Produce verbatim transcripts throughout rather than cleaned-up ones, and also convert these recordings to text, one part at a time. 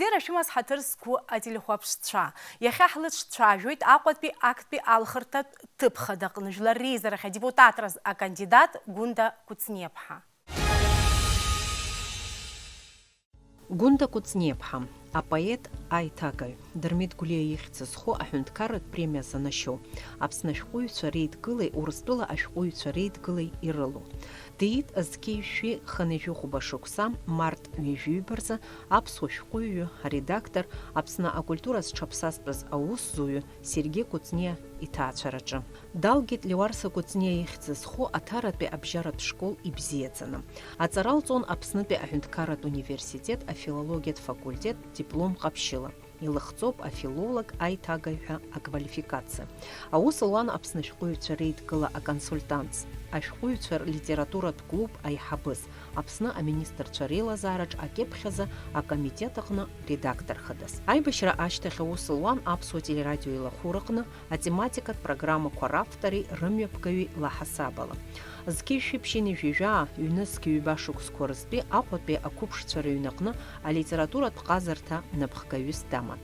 Бзиара шәымаз, ҳаҭыр зқәу ателехәаԥшцәа. Иахьа ҳлыцәцәажәоит Аҟәатәи актәи алхырҭатә ҭыԥ хада аҟны жәлар реизарахь адепутатраз акандидат Гәында Кәыҵниаԥҳа. Гәында Кәыҵниаԥҳа, апоет, аиҭагаҩ, Дырмит Гәлиа ихьӡ зху аҳәынҭқарратә премиа занашьоу, Аԥсны ашәҟәыҩҩцәа реидгылеи Урыстәыла ашәҟәыҩҩцәа реидгылеи ирылоу. Диит зқьи жәшәи хынҩажәи хәба шықәса, март ҩажәи ҩба рзы аԥсуа шәҟәыҩҩы, аредактор, Аԥсны акультура зҽаԥсазтәыз аусзуҩы Сергеи Кәыҵниа иҭаацәараҿы. Далгеит Леуарса Кәыҵниа ихьӡ зху Аҭаратәи абжьаратә школ ибзиаӡаны. Аҵара лҵон Аԥснытәи аҳәынҭқарратә университет афилологиатә факультет диплом ҟаԥшьыла. Илыхҵоуп афилолог аиҭагаҩ ҳәа аквалификациа. Аус луан Аԥсны ашәҟәыҩҩцәа реидгыла аконсультантс, ашәҟәыҩҩцәа рлитературатә клуб аиҳабыс, Аԥсны аминистрцәа реилазаараҿ акьыԥхь азы акомитет аҟны редактор хадас. Аибашьра ашьҭахь аус луан Аԥсуа телерадио илахәыраҟны, атематикатә программақәа равтори рымҩаԥгаҩи лаҳасабала. Зқьи жәшәи ԥшьынҩажәи жәаа, ҩнызқьи ҩба шықәсқәа рзтәи Аҟәатәи ақәыԥшцәа рыҩнаҟны алитературатә ҟазарҭа напхгаҩыс даман.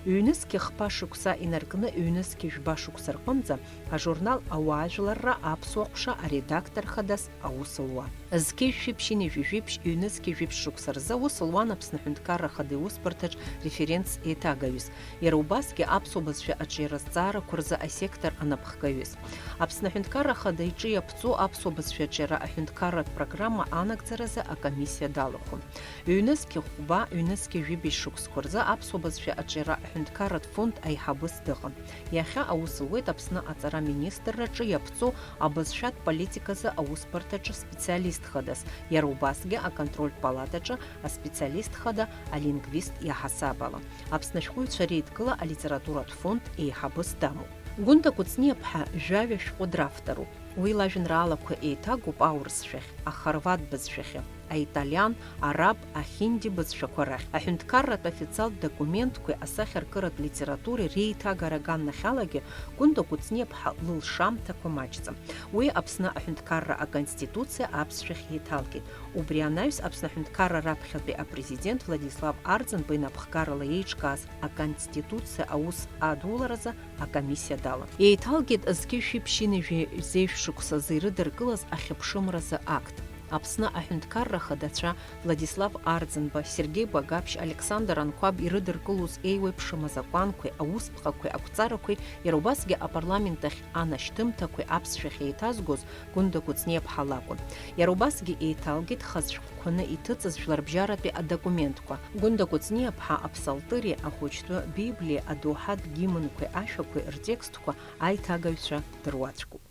Ҩнызқьи хԥа шықәса инаркны ҩнызқьи жәба шықәса рҟынӡа ажурнал Ауаажәларра аԥсуа ҟәша аредактор хадас аус луан. Зқьи жәшәи ԥшьынҩажәи жәиԥшь, ҩнызқьи жәиԥшь шықәса рзы аус луан Аԥсны аҳәынҭқарра ахада иусбарҭаҿ референтс еиҭагаҩыс, иара убасгьы аԥсуа бызшәа аҿиара азҵаарақәа рзы асектор анапхгаҩыс. Аԥсны аҳәынҭқарра ахада иҿы иаԥҵоу аԥсуа бызшәа аҿиара аҳәынҭқарратә программа анагӡаразы акомиссиа далахәын. Ҩнызқьи хәба, ҩнызқьи жәибжь шықәсқәа рзы аԥсуа бызшәа аҿиара аҳәынҭқарратә фонд аиҳабыс дыҟан. Иахьа аус луеит Аԥсны аҵара министрраҿы иаԥҵоу абызшәатә политиказы аусбарҭаҿы специалист хадас, иара убасгьы аконтрольтә палатаҿы аспециалист хада, алингвист иаҳасабала. Аԥсны ашәҟәыҩҩцәа реидгыла алитературатә фонд еиҳабыс дамоуп. Гәында Кәыҵниаԥҳа жәаҩа шәҟәы дравторуп. Уи лажәеинраалақәа еиҭагоуп аурыс шәахь, ахорват бызшәахьы, аиталиан, араб, ахинди бызшәақәа рахь. Аҳәынҭқарратә официалтә документқәеи асахьаркыратә литературеи реиҭагара аганахьалагьы Гәында Кәыҵниаԥҳа лылшамҭақәа маҷӡам. Уи Аԥсны аҳәынҭқарра аконституциа аԥсшәахь еиҭалгеит. Убри анаҩс Аԥсны аҳәынҭқарра раԥхьатәи апрезидент Владислав Арӡынба инапхгарала еиҿкааз аконституциа аус адуларазы акомиссиа далан. Еиҭалгеит зқьи жәшәи ԥшьынҩажәи зеижә шықәсазы ирыдыркылаз ахьыԥшымразы акт. Аԥсны аҳәынҭқарра хадацәа Владислав Арӡынба, Сергеи Багаԥшь, Александр Анқәаб ирыдыркылоз еиуеиԥшым азакәанқәеи аусԥҟақәеи ақәҵарақәеи, иара убасгьы апарламент ахь анашьҭымҭақәеи аԥсшәахь еиҭазгоз Гәында Кәыҵниаԥҳа лакәын. Иара убасгьы еиҭалгеит хаз шәҟәқәаны иҭыҵыз жәларбжьаратәи адокументқәа. Гәында Кәыҵниаԥҳа аԥсалтыри ахәыҷтәы Библиеи адоуҳатә гимнқәеи ашәақәеи ртекстқәа аиҭагаҩцәа дыруаӡәкуп.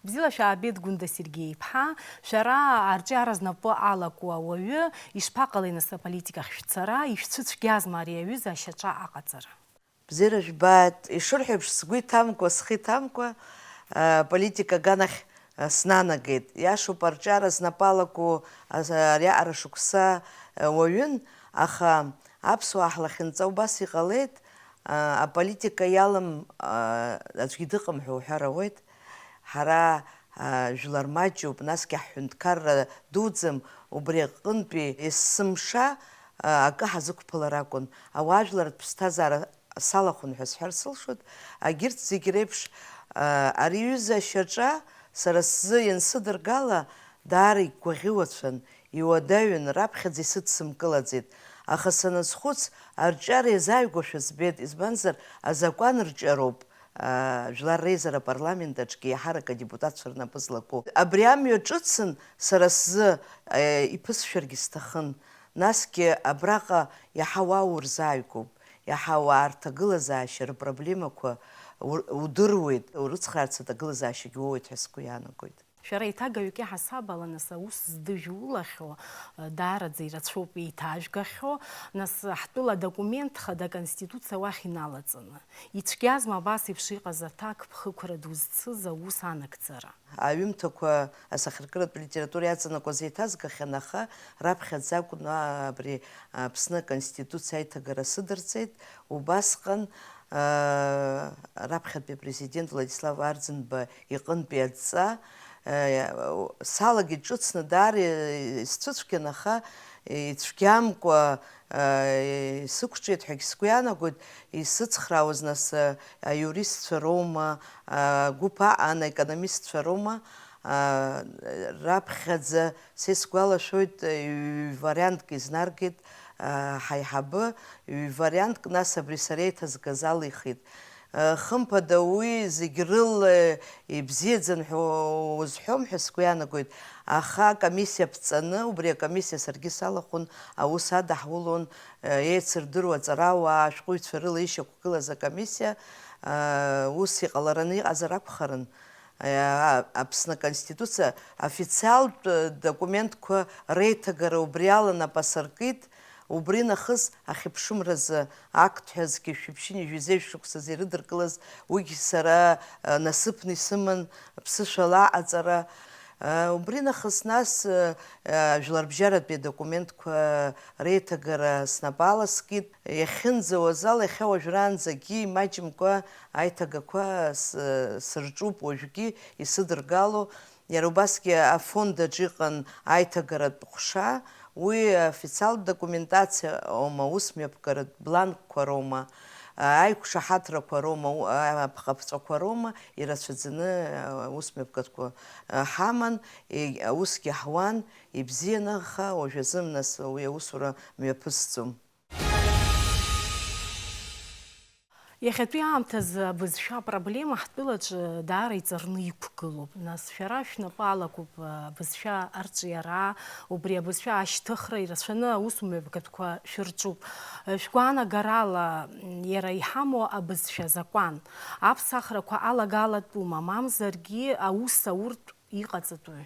Бзиала шәаабеит, Гәында Сергеи-иԥҳа. Шәара арҿиара знапы алаку ауаҩы, ишԥаҟалеи нас аполитика ахь шәцара, ишәцәыцәгьазма ари аҩыза ашьаҿа аҟаҵара? Бзиара жәбааит, ишырҳәо еиԥш, сгәы иҭамкәа, схы иҭамкәа, а, политика аганахь, а, снанагеит. Иашоуп, арҿиара знапы алаку, а, ариаҟара шықәса, а, уаҩын, аха аԥсуаа ҳлахьынҵа убас иҟалеит, а, аполитика иалам, а, аӡәгьы дыҟам ҳәа уҳәар ауеит. Ҳара, а, жәлар маҷуп, насгьы ҳҳәынҭқарра дуӡӡам, убри аҟынтәи есымша, а, акы ҳазықәԥалар акәын. Ауаажәларратә ԥсҭазаара салахәын ҳәа сҳәар сылшоит, агьырҭ зегь реиԥш, а, ари аҩыза ашьаҿа сара сзы иансыдыргала, даара игәаӷьуацәан, иуадаҩын, раԥхьаӡа исыдсымкылаӡеит. Аха саназхәыц, арҿиара иазааигәоушәа збеит, избанзар, азакәан рҿиароуп, а, Жәлар Реизара апарламент аҿгьы иаҳарак адепутатцәа рнапы злаку. Абри амҩа ҿыцын сара сзы, а, иԥысшәаргьы сҭахын. Насгьы абраҟа иаҳа уа урзааигәоуп, иаҳа уа арҭ аҭагылазаашьа рпроблемақәа ур-, удыруеит, урыцхраарц аҭагылазаашьагьы уоуеит ҳәа сгәы иаанагоит. Шәара еиҭагаҩык иаҳасаб ала, нас, аус здыжәулахьоу, даараӡа ирацәоуп еиҭажәгахьоу, нас, ҳтәыла адокумент хада, аконституциа уахь иналаҵаны. Ицәгьазма абас еиԥш иҟаз аҭак ԥхықәра ду зцыз аус анагӡара? Аҩымҭақәа асахьаркыратә литература иаҵанакуаз еиҭазгахьан, аха раԥхьаӡа акәын абри Аԥсны Аконституциа аиҭагара сыдырҵеит. Убасҟан, аа, раԥхьатәи апрезидент Владислав Арӡынба иҟынтәи адҵа, аа, салагеит ҿыцны, даара исцәыцәгьан, аха Ицәгьамкәа, э, исықәҿиеит ҳәагь сгәы иаанагоит, исыцхраауаз нас, э, аиуристцәа роума, агәыԥ аҟан аекономистцәа роума, э, раԥхьаӡа, са исгәалашәоит, ҩ-вариантк изнаргеит, э, ҳаиҳабы, ҩ-вариантк нас абри сара еиҭазгаз алихит. Хымԥада, уи зегь рыла ибзиаӡан ҳәа узҳәом ҳәа сгәы иаанагоит, аха акомиссиа ԥҵаны, убри акомиссиа саргьы салахәын, аус адаҳулон, еицырдыруа аҵарауаа, ашәҟәыҩҩцәа рыла ишьақәгылаз акомиссиа, ус иҟалараны иҟазар акәхарын. Аԥсны Аконституциа официалтә документқәа реиҭагара убри ала нап асыркит, убри нахыс ахьыԥшымразы акт ҳәа зқьи жәшәи ԥшьынҩажәи жәеиза шықәсазы ирыдыркылаз, уигь сара насыԥны исыман, ԥсышәала аҟаҵара. Убри нахыс нас, жәларбжьаратәи адокументқәа реиҭагара снапы аласкит. Иахьынӡауаз ала, иахьа уажәраанӡагьы имаҷымкәа аиҭагақәа с-, сырҿуп, уажәгьы исыдыргало. Иара убасгьы афонд аҿы иҟан аиҭагаратә ҟәша, уи официалтә документациа аума, ус мҩаԥгаратә бланкқәа роума, аиқәшаҳаҭрақәа роума, у-, апҟаԥҵәақәа роума, ирацәаӡаны аус мҩаԥгатәқәа ҳаман, егь-, аусгьы ҳуан, ибзианы, аха уажәазы нас уи аусура мҩаԥысӡом. Иахьатәи аамҭазы абызшәа апроблема ҳтәылаҿы даара иҵарны иқәгылоуп. Нас шәара шәнапы алакуп абызшәа арҿиара, убри абызшәа ашьҭыхра ирацәаны аусмҩаԥгатәқәа шәырҿуп. Шәгәаанагарала, иара иҳамоу абызшәа азакәан аԥсахрақәа алагалатәума, мамзаргьы аус ауртә иҟаҵатәуи?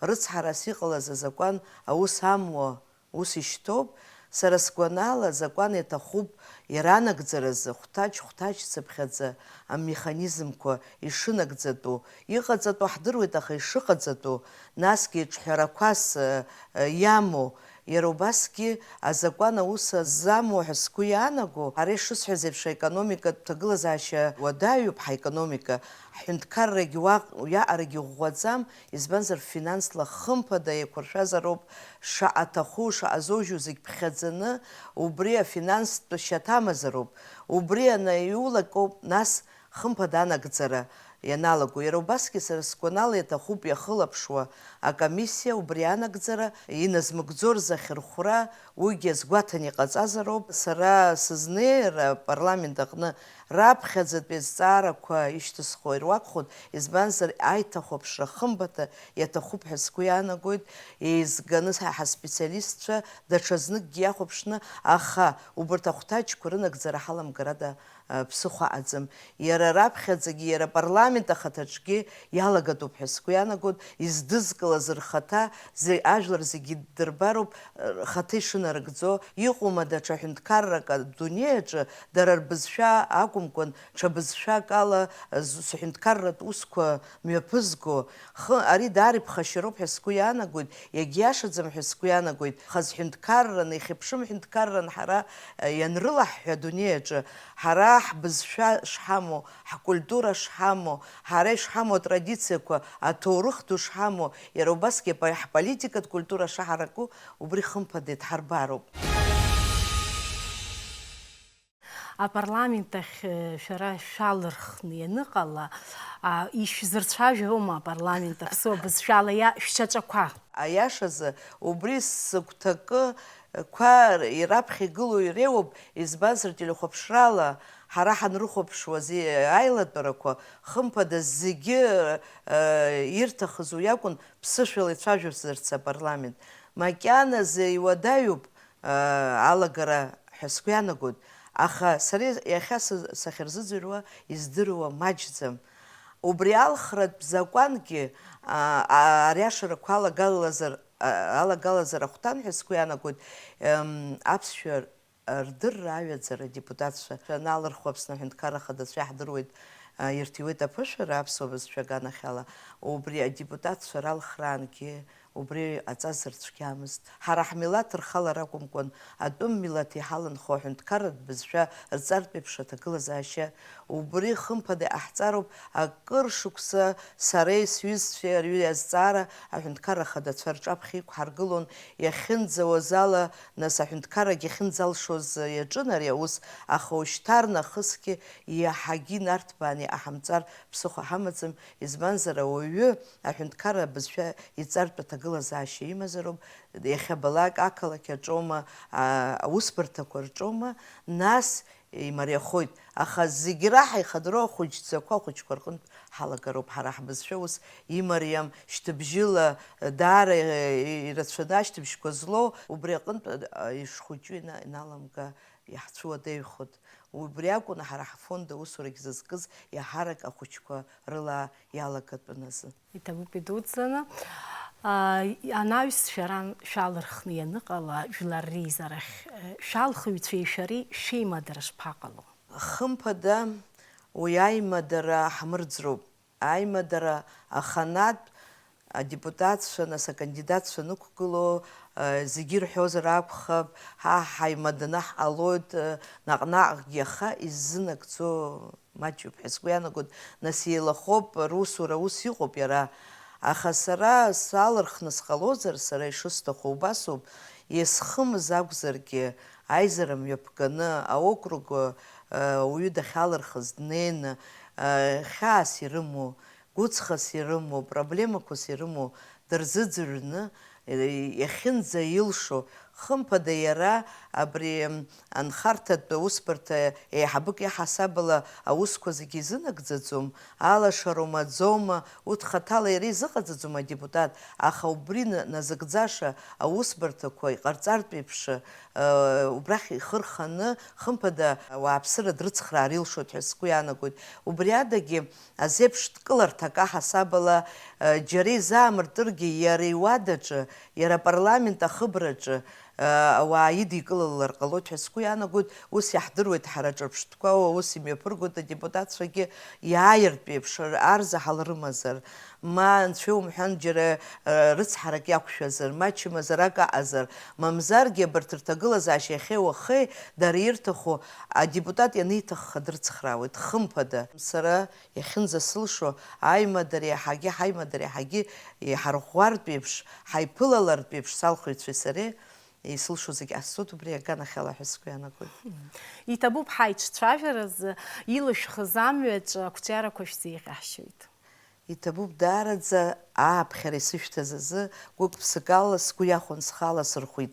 Рыцҳарас иҟалаз азакәан аус амуа ус ишьҭоуп, сара сгәанала, азакәан иаҭахуп иара анагӡаразы хәҭаҷ-хәҭаҷцыԥхьаӡа амеханизмқәа ишынагӡатәу, иҟаҵатәу ҳдыруеит, аха ишыҟаҵатәу, насгьы ҿҳәарақәас, ы, ы, иамоу, иара убасгьы азакәан аус азамуа ҳәа сгәы иаанаго, ара ишысҳәаз еиԥш, аекономикатә ҭагылазаашьа уадаҩуп, ҳаекономика, ҳҳәынҭқаррагь уаҟ-, уиаҟарагьы ӷәӷәаӡам, избанзар, финансла хымԥада еиқәыршәазароуп, шаҟа аҭаху, шаҟа зоужьу зегь ԥхьаӡаны, убри афинанстә шьаҭа амазароуп. Убри анаиулакоуп, нас, хымԥада анагӡара ианалаго. Иара убасгьы, сара сгәанала, иаҭахуп иахылаԥшуа акомиссиа убри анагӡара, иназмыгӡо рзы ахьырхәра, уигьы азгәаҭан иҟаҵазароуп. Сара сызнеир апарламент аҟны раԥхьаӡатәи азҵаарақәа ишьҭысхуа ируакәхоит, избанзар, аиҭахәаԥшра хымԥада иаҭахуп ҳәа сгәы иаанагоит, еизганы ҳа-, ҳаспециалистцәа даҽазныкгьы иахәаԥшны, аха убарҭ ахәҭаҷқәа рынагӡара ҳаламгарада, а, ԥсыхәа аӡам. Иара раԥхьаӡагьы, иара апарламент ахаҭаҿгьы иалагатәуп ҳәа сгәы иаанагоит, издызкылаз рхаҭа, зе-, ажәлар зегьы ддырбароуп, рхаҭа ишынарыгӡо. Иҟоума даҽа ҳәынҭқаррак адунеи аҿы дара рбызшәа акәымкәан, ҽа бызшәак ала, з-, сҳәынҭқарратә усқәа мҩаԥызго? Хы, ари даара иԥхашьароуп ҳәа сгәы иаанагоит, иагьиашаӡам ҳәа сгәы иаанагоит, хаз ҳәынҭқарран, ихьыԥшым ҳәынҭқарран ҳара, э, ианрылаҳҳәа адунеи аҿы, ҳара ҳбызшәа шҳамоу, ҳкультура шҳамоу, ҳара ишҳамоу атрадициақәа, аҭоурых ду шҳамоу, иара убасгьы апо-, ҳполитикатә культура шаҳараку, убри хымԥада идҳарбароуп. Апарламент ахь, э, шәара шәалырхны ианыҟала, а, ишәзырцәажәома апарламент аԥсуа бызшәала иа-, шәшьаҿақәа? Аиашазы, убри сыгәҭакы, э, қәа ираԥхьа игылоу иреиуоуп, избанзар, телехәаԥшрала ҳара ҳанрыхәаԥшуаз, и-, аилатәарақәа, хымԥада, зегьы, э, ирҭахыз уи акәын, ԥсышәала ицәажәозарц апарламент. Макьаназы иуадаҩуп, алагара ҳәа сгәы иаанагоит, аха сара иахьа са-, сахьырзыӡырҩуа издыруа маҷӡам. Убри алхратә закәангьы, а, а, ариашарақәа алагалазар, а, алагалазар ахәҭан ҳәа сгәы иаанагоит, ем, аԥсшәа рдырра аҩаӡара адепутатцәа аналырхуа Аԥсны Аҳәынҭқарра Ахадацәа иаҳдыруеит, а, ирҭиуеит аԥышәара аԥсуа бызшәа аганахьала. Убри адепутатцәа ралхраангьы Убри аҵас рцәгьамызт. Ҳара ҳмилаҭ рхала ракәымкәан, атәым милаҭ иҳаланхо аҳәынҭқарратә бызшәа рҵартә еиԥш аҭагылазаашьа, убри хымԥада иҟаҳҵароуп. Акыр шықәса сареи сҩызцәеи арҩы азҵаара аҳәынҭқарра хадацәа рҿаԥхьа иқәҳаргылон, иахьынӡауаз ала, нас аҳәынҭқаррагьы ахьынӡалшоз иаҿын ари аус, аха ушьҭарнахысгьы иаҳагьы инарҭбааны иҟаҳамҵар ԥсыхәа ҳамаӡам, избанзар, ауаҩы аҳәынҭқарра абызшәа иҵартә аҭагылазаашьа имазароуп, иахьабалак ақалақь аҿоума, а, аусбарҭақәа рҿоума, нас имариахоит. Аха зегь раҳа ихадароу ахәыҷӡақәа ахәыҷқәа рҟынтә ҳалагароуп. Ҳара ҳбызшәа ус имариам, шьҭыбжьыла, даара ирацәаны ашьҭыбжьқәа злоу, убри аҟынтә, а, ишхәыҷу ина-, иналамга иаҳцәуадаҩхоит. Убри акәын ҳара ҳфонд аусурагь зызкыз иаҳарак ахәыҷқәа рыла иалагатәын азы. Иҭабуп идуӡӡаны. Аа, анаҩс шәара шәалырхны ианыҟала, Жәлар реизарахь, э, шәалхыҩцәеи шәареи шәеимадара шԥаҟало? Хымԥада, уи аимадара ҳмырӡроуп. Аимадара аханатә, адепутатцәа, нас акандидатцәа нықәгыло, э, зегьы ирҳәозар акәхап, ҳа ҳаимаданы ҳҟалоит, э, наҟ-наҟгьы, аха иззынагӡо маҷуп ҳәа сгәы иаанагоит, нас еилахоуп, русура ус иҟоуп иара. Аха сара салырхны сҟалозар, сара ишысҭаху убасоуп, исхымыз акәзаргьы, аизара мҩаԥганы, аокруг, э, уаҩы дахьалырхыз днеины, э, хьаас ирымоу, гәыҵхас ирымоу, проблемақәас ирымоу дырзыӡырҩны, э, иахьынӡаилшо, хымԥада иара абри анхарҭатә усбарҭа еиҳабык иаҳасабала аусқәа зегьы изынагӡаӡом, алашароума, аӡоума, урҭ хаҭала иара изыҟаҵаӡом адепутат, аха убри на-, назыгӡаша аусбарҭақәа иҟарҵартә еиԥш, э, убрахь ихы рханы, хымԥада ауааԥсыра дрыцхраар илшоит ҳәа сгәы иаанагоит. Убри адагьы, азеиԥш дкыларҭак аҳасабала, э, џьара изаамыртыргьы, иара иуадаҿы, иара апарламент ахыбраҿы, э, ауаа идикылалар ҟалоит ҳәа сгәы иаанагоит. Ус иаҳдыруеит ҳара ҿырԥштәқәа, аус имҩаԥыргоит адепутатцәагьы, иааиртә еиԥш, ар-, арзаҳал рымазар, ма, анцәа иумҳәан, џьара, э, рыцҳарак иақәшәазар, ма чымазарак аҟазар, мамзаргьы абарҭ рҭагылазаашьа иахьеи уахеи дара ирҭаху адепутат ианиҭахха дрыцхраауеит, хымԥада. Сара иахьынӡасылшо, аимадара иаҳагьы, ҳаимадара иаҳагьы иҳарӷәӷәартә еиԥш, ҳаиԥылалартә еиԥш салхыҩцәеи сареи, исылшо зегь ҟасҵоит убри аганахьала ҳәа сгәы иаанагоит. Иҭабуп ҳаиҿцәажәаразы, илышәхыз амҩаҿы ақәҿиарақәа шәзеиӷьаҳшьоит. Иҭабуп даараӡа ааԥхьара исышәҭаз азы, гәык-ԥсыкала сгәы иахәон, схала сырхәит.